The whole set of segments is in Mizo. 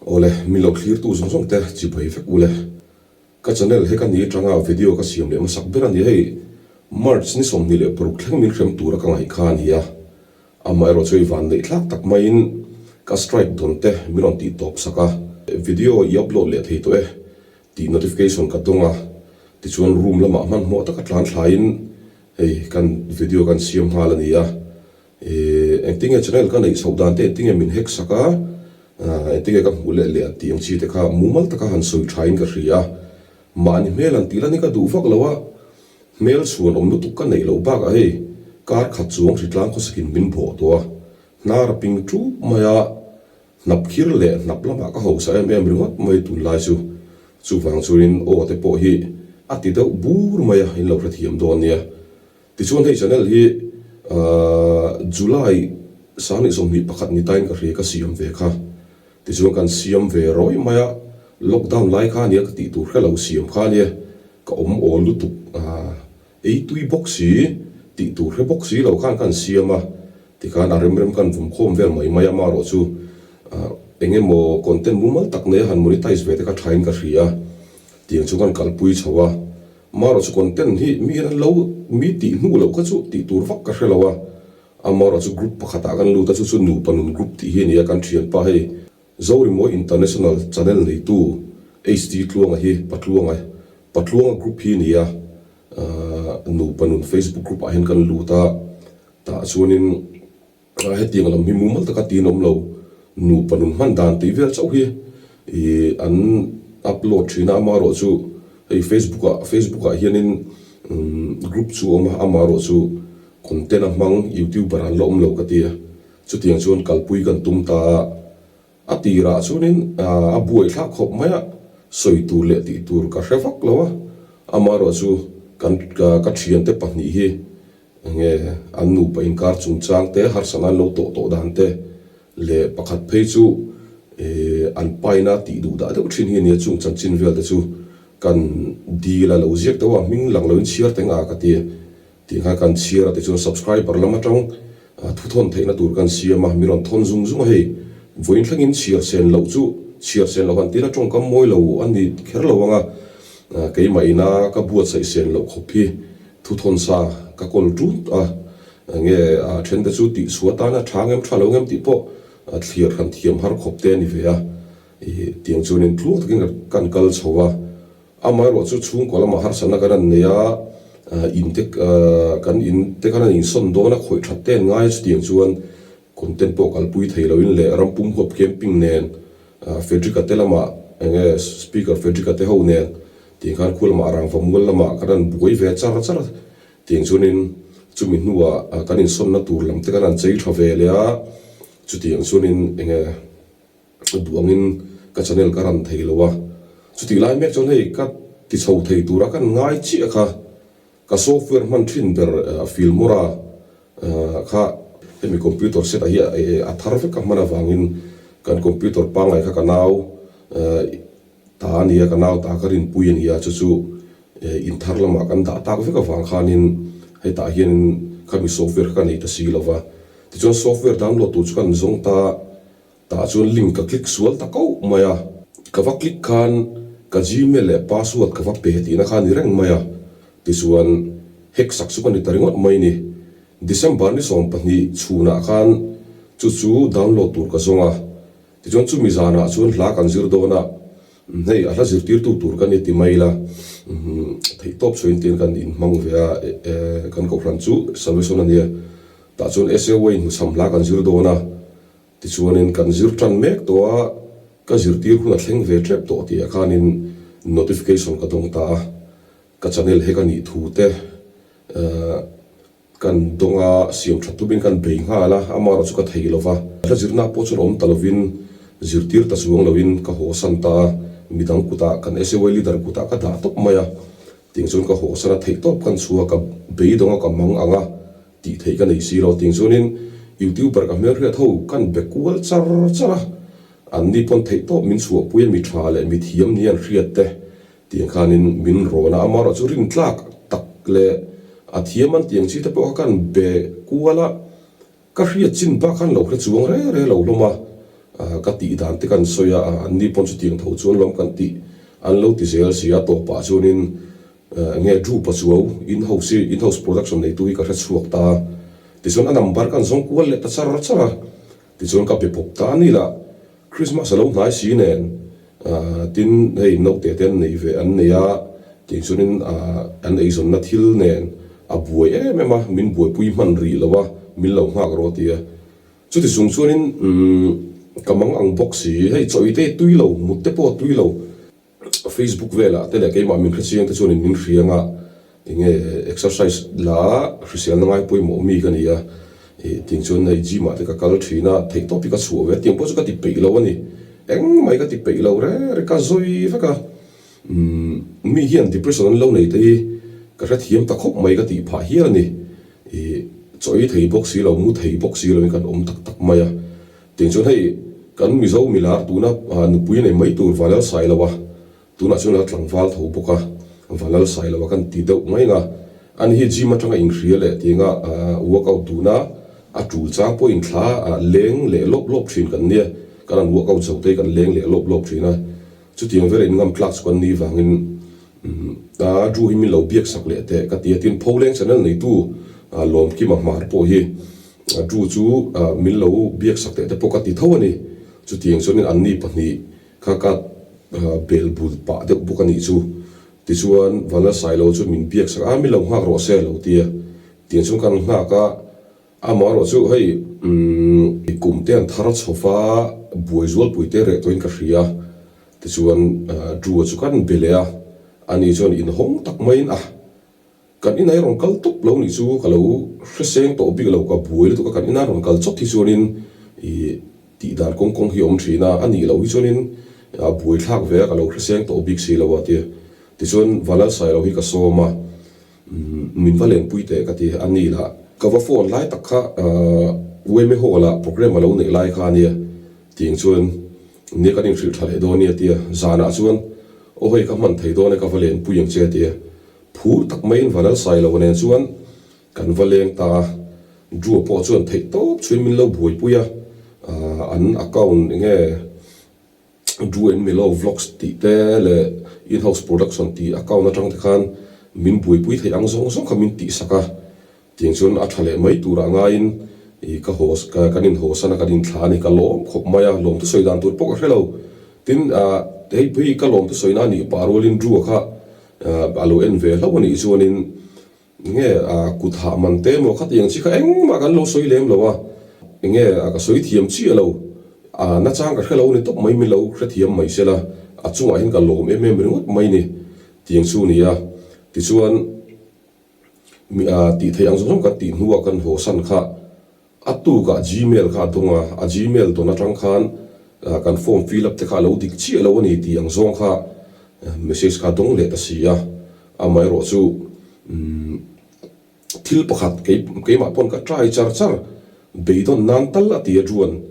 Awle, min lo thlirtu zawng zawng te chibai vek ule. Ka channel he ka ni atanga video ka siam leh hmasak ber a ni. Hei March ni 26 thleng min hrem tura ka ngaih kha a ni a. Amaherawh chu hei van neih thlak tak maiin ka strike dawn te min rawn tih tawp sak a. Video i upload leh thei tawh e tih notification ka dawng a. Tichuan room lamah hmanhmawh taka tlan thlaiin hei kan video kan siam nghal a ni a. Ihh engtinge channel ka neih chhoh dan te engtinge min hack sak a, engtinge ka hmuh leh leh tih ang chi te kha mumal taka han sawi tha in ka hria a, mahni hmel han tih lan hi ka duh vak lo a, hmel chhuan awm lutuk ka neih loh bakah hei kar khat chuang hritlang khawsakin min bawh tawh a, hnar a ping tup mai a, hnap khir leh hnap lamah ka hausa em em ringawt mai tunlai chu, chuvang chuanin aw te pawh hi a ti deuh bur mai a, in lo hrethiam dawn nia. Tichuan hei channel hi July 2021 ni tain ka hria ka siam ve kha. Tichuan kan siam ve rawih mai a, lockdown lai kha ania ka tih tur hre lo siam kha ania ka awm awl lutuk ei tui bawk si tih tur hre bawk si lo khan kan siam a, tikhan a rem rem kan vum khawm vel mai mai a marawh chu eng emaw content mumal tak nei a han monetize ve te kha thain ka hria tiang chu kan kalpui chho a. Marawh chu content hi mi hian an lo mi tih hnu loh kha chu tih tur vak ka hre lo a, amarawh chu group pakhatah kan lut a chu chu nupa nun group tih hi a ni a, kan thianpa hei Zorimawi International channel neitu HD Tluanga hi Patluanga Patluanga group hi a ni a, nupa nun Facebook group ah hian kan lut a, tah chuanin. Hetiang lam hi mumal taka tiin awm lo, nupa nun hman dan tih vel chauh hi ih an upload thin a, amaherawh chu hei Facebook ah Facebook ah hianin group chu a awm a, amaherawh chu content a hmang youtuber an la awm lo ka ti a, chutiang chuan kalpui kan tum ta a, a tirah chuanin a buaithlak khawp mai a, sawi tur leh tih tur ka hre vak lo a, amaherawh chu kan ka thiante pahnih hi Enge an nupa inkar chungchang te, harsatna an lo tawh tawh dan te leh pakhat phei chu an paina tih duh dah deuh thin hi a nia, chung chanchin vel te chu kan dil a lo ziak deuh a, hming lang loin chhiar teng a ka ti tih khan kan chhiar a tichuan subscriber lam atang thu thawn theihna tur kan siam a, mi rawn thawn zung zung a hei vawiin thlengin chhiar sen loh chu chhiar sen loh han tina tawngkam mawi lo a ni kher lo ang a, keimah ina ka buatsaih sen loh khawp hi. Thuthawn sa ka kawl tut a, enge a then te chu tih chhuah atana tha ngem tha lo ngem tih pawh thlir han thiam har khawp te a ni ve a, ih tiang chuanin tluang takin kan kal chho a, amaherawh chu chhungkaw lamah harsatna kan han nei a, in te kan in te khan an insawn dawn a, khawih that te an ngai a chutiang chuan content pawh kalpui thei loin leh rampum huap camping nen Frederick-a te lamah enge speaker Frederick-a te ho nen Tiang khan khu lamah rangva mual lamah kan han buai ve char char a, tiang chuanin chumi hnuah kan insawnna tur lam te kan han chei tha ve leh a, chutiang chuanin enge duh angin ka channel ka ran thei lo a, chutih lai mek chuan hei ka ti chho thei tura kan ngai chiah kha ka software hman thin ber Filmora kha hemi computer set ah hi a thar vek ka hman avangin kan computer pangngai kha ka nau Ta a nia, ka nau ta ka rinpui a nia, chu chu in thar lamah kan dah tak vek avang khanin hetah hianin khami software kha ka nei ta si lo va. Tichuan software download tur chu kan zawng ta, tah chuan link ka click sual ta koh mai a. Ka va click khan ka gmail leh password ka va pe tihna kha a ni reng mai a, tichuan hack sak chu ka ni ta ringawt mai ni. December ni 12 chhunah khan chu chu download tur ka zawng a. Tichuan chumi zanah chuan hla kan zir dawn a, hei a hla zirtirtu tur kan ni ti mai ila, theihtawp chhuahin tiin kan inhmang ve a, kan kohhran chu Salvation a nia, tah chuan SAY hnuchham hla kan zir dawn a, tichuanin kan zir tan mek tawh a, ka zirtir hun a thleng ve tep tawh tih ah khanin notification ka dawng ta a, ka channel he ka nih thu te. Kan dawnga siam that tumin kan bei nghal a, amaherawh chu ka thei lo va. Hla zirna pawh chuan awm ta lovin, zirtir ta chuang loin ka haw san ta a, midang kutah, kan SAY leader kutah ka dah tawp mai a. Tiang chuan ka haw san a, theih tawp kan chhuak a, ka beidawng a, ka mang ang a, tih theih ka nei si lo. Tiang chuanin YouTuber ka hmelhriat ho kan be kual char char a, anni pawn theih tawp min chhuahpui a, mi tha leh mi thiam ni an hriat te. Tiang khanin min rawn a, amaherawh chu rintlak tak leh a thiam an tiang chi te pawh kha kan be kual a, ka hriat chin bak khan lo hre chuang re re lo hlawm a. Ka tih dan te kan sawi a, an ni pawn chutiang tho chuan lawm kan tih an lo ti zel si a, tawpah chuanin enge Drew Pachuau in-house hi in-house production neitu hi ka hre chhuak ta a, tichuan a number kan zawng kual leh ta char char a, tichuan ka be pawp ta a ni lah, Christmas a lo hnai si nen tin hei naute te an nei ve an nei a, tiang chuanin an eizawnna thil nen a buai em em a, min buaipui hman rih lo a, min lo nghak rawh a ti a. Chuti chung chuanin ka mang ang bawk si, hei chaw ite hi tui lo, mut te pawh a tui lo. Facebook velah te leh keimah min hrechiang te chuanin min hriang a, enge exercise la hriselna ngai pawimawh mi ka ni a, ih tiang chuan hei gym ah te ka kal thin a, theihtawp hi ka chhuah ve a, tiang pawh chu ka ti peih lo a ni, engmah hi ka ti peih lo reng reng ka zawi vek a. Umm mi hian depression an lo nei te hi ka hrethiam ta khawp mai ka tih phah hial a ni. Ih chaw ei thei bawk si lo, mu thei bawk si loin kan awm tak tak mai a. Tiang chuan hei kan Mizo milar tuna nupui nei mai tur Vanlal Sailoa tunah chuan a la tlangval tho bawk a, Vanlal Sailoa kan ti deuh mai ang a. Ani hi gym atanga inhria leh tianga workout duna a tul chang pawhin thla leng leh lawp lawp thin kan nia, kan han workout zo te hi kan leng leh lawp lawp thin a. Chutiang vela in ngam tlak chu kan ni vangin a Drew hi min lo biak sak leh teh ka ti a, tin Pholeng channel neitu Lawmkima Hmar pawh hi Drew chu min lo biak sak teh te pawh ka ti tho a ni. Chutiang chuanin anni pahnih kha ka bel bul pah deuh bawk a nih chu. Tichuan Vanlalsailo chu min biak sak a, min lo nghak rawh se a lo ti a, tiang chuan kan nghak a. Amaherawh chu hei kum te an thar chho va, buai zualpui te reh tawhin ka hria. Tichuan Drew-a chu kan be leh a, ani chuan inhawng tak maiin a, kan inah i rawn kal tawp lo nih chu ka lo hreseng tawh bik lo, ka buai lutuk a, kan inah rawn kal chawt hi chuanin i tih dan kawng kawng hi a awm thin a, a nih loh hi chuanin a buaithlak ve a, ka lo hreseng tawh bik si lo a tia. Tichuan Vanlalsailo hi ka sawm a. Min va lenpui teh ka ti a ni lah. Ka va phone lai tak kha Ueme Hall ah programme a lo neih lai kha a nia tiang chuan nia kan inhrilh tha leh dawn nia tia zanah chuan aw hei ka hman thei dawn e ka va lenpui ang che a tia phur tak maiin Vanlalsailo nen chuan kan va leng ta a Drew pawh chuan theih tawp chhuin min lo buaipui a an account enge Drew and Milo Vlogs tih te leh In-house Production tih account atang te khan min buaipui theih ang zawng zawng kha min tihsak a, tiang chuan a tha leh mai turah ngaiin ih ka haw kan inhaw san a kan inthla a ni, ka lawm khawp mai a, lawm thusawi dan tur pawh ka hre lo. Tin, ah hei phei ka lawm thusawi na a nih pah rualin Drew-a kha a lo en ve hlauh a nih chuanin Nge a kut hah man te maw khatiang chi kha engmah kan lo sawi lem lo a, nge a ka sawi thiam chiah lo, a nachang ka hre lo ni tawp mai min lo hrethiam mai se la, a chungah hian ka lawm em em ringawt mai ni tiang chu ni a, tichuan mi a tih theih ang zawng zawng kan tih hnuah kan haw san kha. A tukah Gmail kha a dawng a, a Gmail dawn atang khan kan form fill up te kha a lo dik chiah lo a ni tih ang zawng kha message kha a dawng leh ta si a. Amaherawh chu thil pakhat keimah pawn ka try char char beidawn nan tal a ti a chuan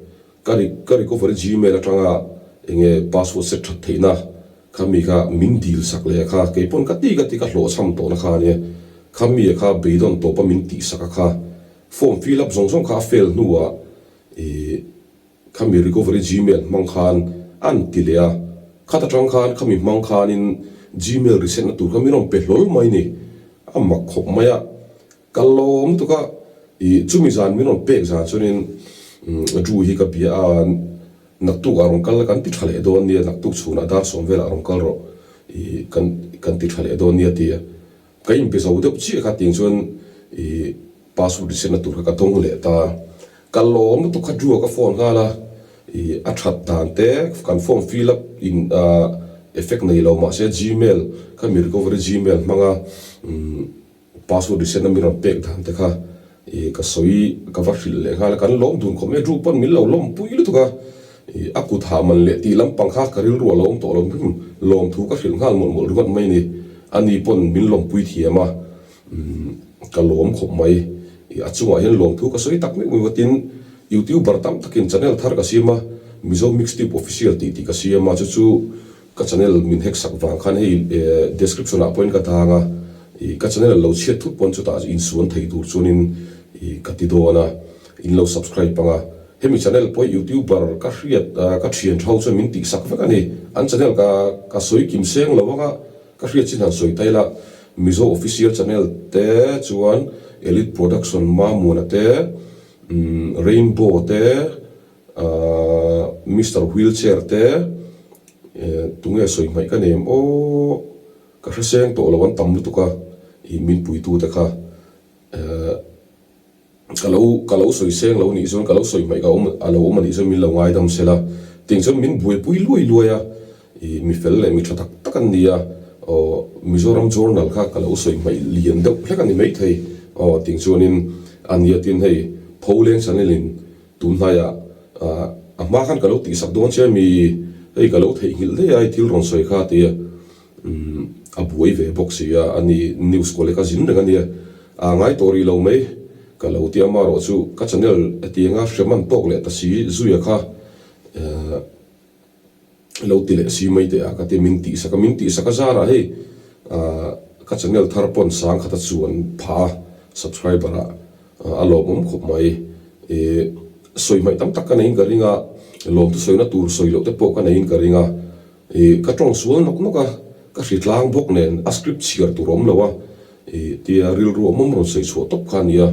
ka ka recovery Gmail atanga enge password set that theihna kha mi kha min dil sak leh kha keipawn ka ti ka ti ka hlawhchham tawhna kha a nia kha mi kha beidawn tawpa min tihsak a kha Form fill up zawng zawng kha a fail hnuah ih khami recovery gmail hmang khan an ti leh a, khat atang khan khami hmang khanin gmail reset na tur kha min rawn pe hlawl mai ni, a mak khawp mai a, ka lawm lutuk a, ih chumi zan min rawn pek zan chuanin Drew hi ka bia a, naktuk ah rawn kal la kan ti tha leh dawn nia, naktuk chhunah dar sawm velah rawn kal rawh ih kan kan ti tha leh dawn nia ti a. Ka inpe zo deuh chiah kha tiang chuan ih password reset na tur kha ka dawng leh ta. Ka lawm lutuk kha Drew-a ka phone nghal a, ih a that dan te kan form fill up in ah effect nei lo mahse gmail kha mi recovery gmail hmanga umm password reset na mi rawn pek dan te kha ih ka sawi ka va hrilh leh nghal a, kan lawm dun khawp mai a, Drew pawn min lo lawmpui lutuk a. Ih a kut hah man leh tih lampang kha ka rilru a lo awm tawh lo hrim, lawmthu ka hrilh nghal mawlh mawlh ringawt mai ni. Ani pawn min lawmpui thiam a, umm ka lawm khawp mai. Ih a chungah hian lawmthu ka sawi tak meuh meuh a tin YouTuber tam takin channel thar ka siam a, Mizo Mixtube Official tih tih ka siam a, chu chu ka channel min hack sak vang khan hei description ah pawhin ka dang a, ih ka channel lo chhiat thut pawn chutah insuan thei tur chuanin ih ka ti dawn a, in lo subscribe ang a. Hemi channel pawh youtuber ka hriat ka thian tho chuan min tihsak vek a ni. An channel ka ka sawi kim seng lo anga ka hriat chin han sawi ta ila Mizo official channel te chuan Elite Production Mamuana te Rainbow te Mister Wheelchair te tunge sawi hmaih ka nem aw ka hre seng tawh lo an tam lutuk a ih min puitu te kha. Ka lo ka lo sawi seng lo nih chuan ka lo sawi hmaih ka awm a lo awm a nih chuan min lo ngaidam se la tiang chuan min buaipui luai luai a, ih mi fel leh mi tha tak tak an ni a, aw Mizoram Journal kha ka lo sawi hmaih lian deuh hlek a ni maithei aw tiang chuanin a nia tin hei Pholeng channel in tun hnaiah ah a hma khan ka lo tihsak dawn che mi hei ka lo theihnghilh daih a hei thil rawn sawi kha tia. Umm a buai ve bawk si a, ani news collect a zin reng a nia, a ngai tawh rih lo mai ka lo ti a, amaherawh chu ka channel hetianga hre man tawk leh ta si zuia kha eh lo ti leh si mai teh a ka ti a, min tihsak a, min tihsak a zarah hei ah ka channel thar pawn sang khat a chuan phah a subscriber ah a lawmawm khawp mai eh sawi hmaih tam tak ka neiin ka ring a, lawmthu sawina tur sawi loh te pawh ka neiin ka ring a. Ih, ka tawng sual nawk nawk a, ka hri tlang bawk nen a script chhiar tur awm lo a, ih, tia rilru awm awm rawn sawi chhuah tawp kha a nia,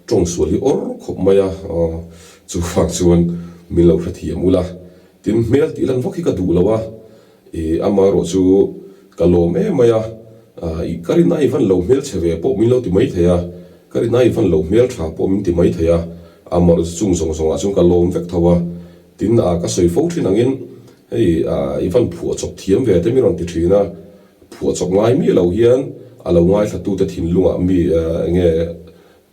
tawng sual hi awr khawp mai a, aw, chuvang chuan min lo hrethiam ula, tin hmel tih lan vak hi ka duh lo a, ih, amaherawh chu ka lawm em mai a, ih, ka rin ai van lo hmel chhe ve pawh min lo ti mai thei a, ka rin ai van lo hmel tha pawh min ti mai thei a, amaherawh chu chung zawng zawngah chuan ka lawm vek tho a, tin, ah, ka sawi fo thin angin. Hei i van phuah chawp thiam ve te mi rawn ti thin a, phuah chawp ngai miah lo hian a lo ngaithlatute thinlungah mi enge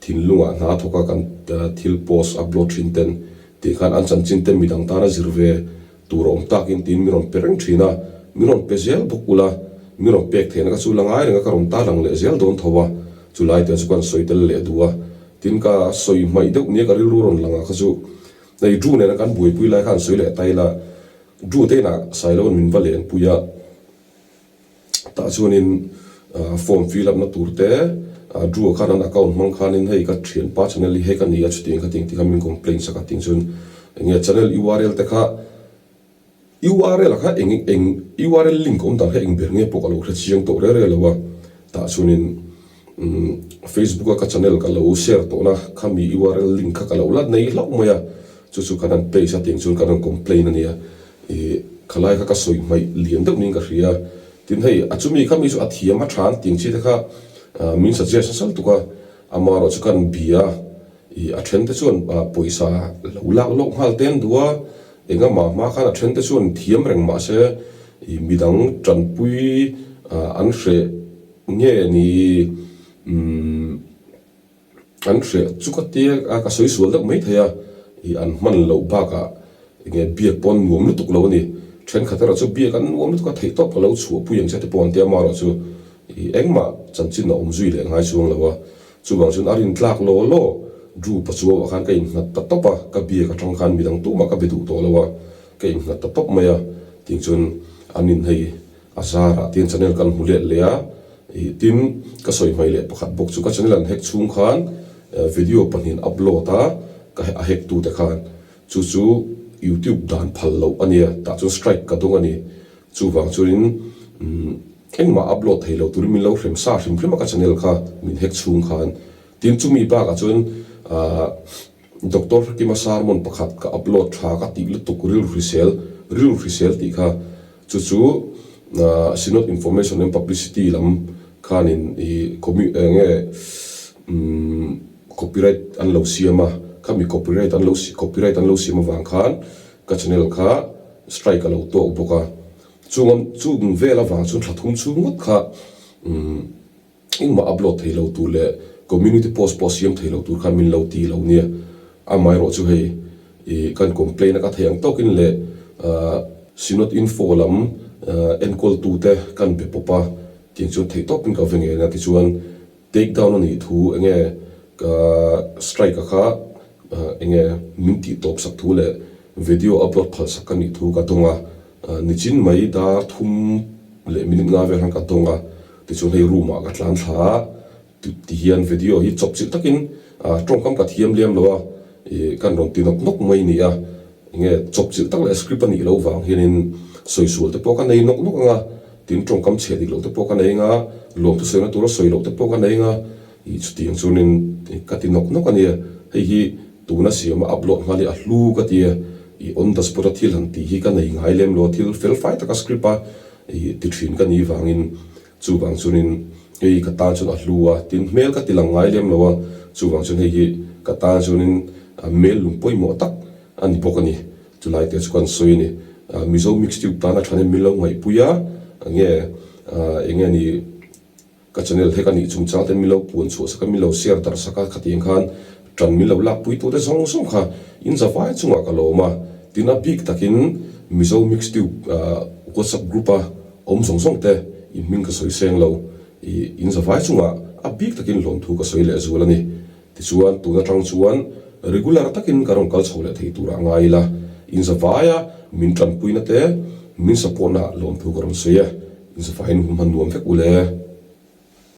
thinlungah hna thawk a kan thil post upload thin ten tih khan an chanchin te midang tana zir ve tur a awm takin tiin mi rawn pe reng thin a, mi rawn pe zel bawk ula, mi rawn pek theihna kha chu la ngai reng a ka rawn tarlang leh zel dawn tho a, chulai te chu kan sawi tel leh duh a, tin ka sawi hmaih deuh nia ka rilru rawn lang a kha chu. Hei Drew nena kan buaipui lai khan sawi leh ta ila, Drew te inah Sailoan min va lenpui a, tah chuanin form fill up na tur te Drew ah khan an account hmang khanin hei ka thianpa channel hi hei ka ni a chutiang khatiang tih kha min complain sak a ting chuan enge channel url te kha URL kha eng eng URL link awm dan kha eng ber nge pawh ka lo hre chiang tawh reng reng lo a, tah chuanin umm Facebook a ka channel ka lo share tawh na khami URL link kha ka lo la nei hlauh mai a, chu chu kan han paste a tiang chuan kan rawn complain a nia, ih khalai kha ka sawi hmaih lian deuh niin ka hria, tin hei a chumi khami chu a thiam a tha an tiang chi te kha min suggest nasa lutuk a, amaherawhchu kan bia. Ih a then te chuan pawisa lo lak lawk nghal te an duh a, engah hma khan a then te chuan thiam reng mah se ih midang tanpui an hreh nge ni umm an hreh chu ka tia ka sawi sual deuh mai thei a, ih an hman loh bakah enge biak pawh an nuam lutuk lo a ni. Thenkhat erawh chu biak an nuam lutuk a theih tawp ka lo chhuahpui ang che te pawh an tia amaherawh chu ih engmah chanchin a awm zui leh ngai chuang lo a. Chuvang chuan a rin tlak law law Drew Pachuau ah khan ka innghat ta tawp a, ka biak atang khan midang tumah ka be duh tawh lo a, ka innghat ta tawp mai a, tih chuan an in hei a zarah tian channel kan hmu let leh a, ih tin ka sawi hmai leh pakhat bawk chu ka channel an hack chhung khan video pahnihin upload a, ka a hack tute khan chu chu youtube dan phal loh a nia tah chuan strike ka dawng a ni. Chuvang chuanin engmah upload thei lo turin min lo hrem sa hrim hrim a ka channel kha min hack chhung khan. Tin chumi bakah chuan Doctor Hrekima sermon pakhat ka upload tha ka tih lutuk rilru hrisel rilru hrisel tih kha chu chu Synod Information and Publicity lam khanin ih enge copyright an lo siam a, khami copyright an lo copyright an lo siam avang khan Ka channel kha strike a lo tawk bawk a, chung chung vel avang chuan thla thum chhung ngawt kha umm engmah upload thei lo tur leh community post pawh siam thei lo tur khan min lo ti lo nia. Amaherawh chu hei ih kan complain a ka thei ang tawkin leh ahh Synod info lam enkawl tute kan be pawp a, tiang chuan theih tawpin ka ve ngei a tichuan Take down a nih thu enge ka strike a kha enge min tih tawp sak thu leh video upload phal sak ka nih thu ka dawng a, nichin mai dar thum leh minute nga vel khan ka dawng a, tichuan hei room ah ka tlan thla a, ti hian video hi chawp chilh takin tawngkam ka thiam lem lo a. Ih kan rawn ti nawk nawk mai nia. Enge chawpchilh tak leh script a nih loh vang hianin sawi sual te pawh ka nei nawk nawk ang a, tin tawngkam chhiah dik loh te pawh ka nei ang a, lawmthu sawina tura sawi loh te pawh ka nei ang a, ih chutiang chuanin ka ti nawk nawk a nia. Hei hi tuna siama upload nghal hi a hlu ka ti a, ih on the spot a thil han tih hi ka nei ngai lem lo a, thil fel fai taka script a ih ti thin ka nih vangin Chuvang chuanin hei ka tan chuan a hlu a, tin hmel ka ti lang ngai lem lo a, chuvang chuan hei hi ka tan chuanin hmel lung pawimawh tak a ni bawk a ni. Chulai te chu kan sawi a ni. Mizo Mix Tube tan a thanem min lo ngaihpui a, enge enge ni ka channel hek a nih chungchang ten min lo puan chhuah sak a, min lo share darh sak a, khatiang khan tan min lo lakpui tute zawng zawng kha in zavai chungah ka lawm a, tin a bik takin Mizo Mix Tube WhatsApp group a Awm zawng zawng te in hming ka sawi seng lo i in zavai chungah a bik takin lawmthu ka sawi leh zual a ni. Tichuan tun atang chuan regular takin ka rawn kal chho leh thei turah ngai ila in zavaia min tanpuina te min support na lawmthu ka rawn sawi e. In zavaiin hun hman nuam vek u le.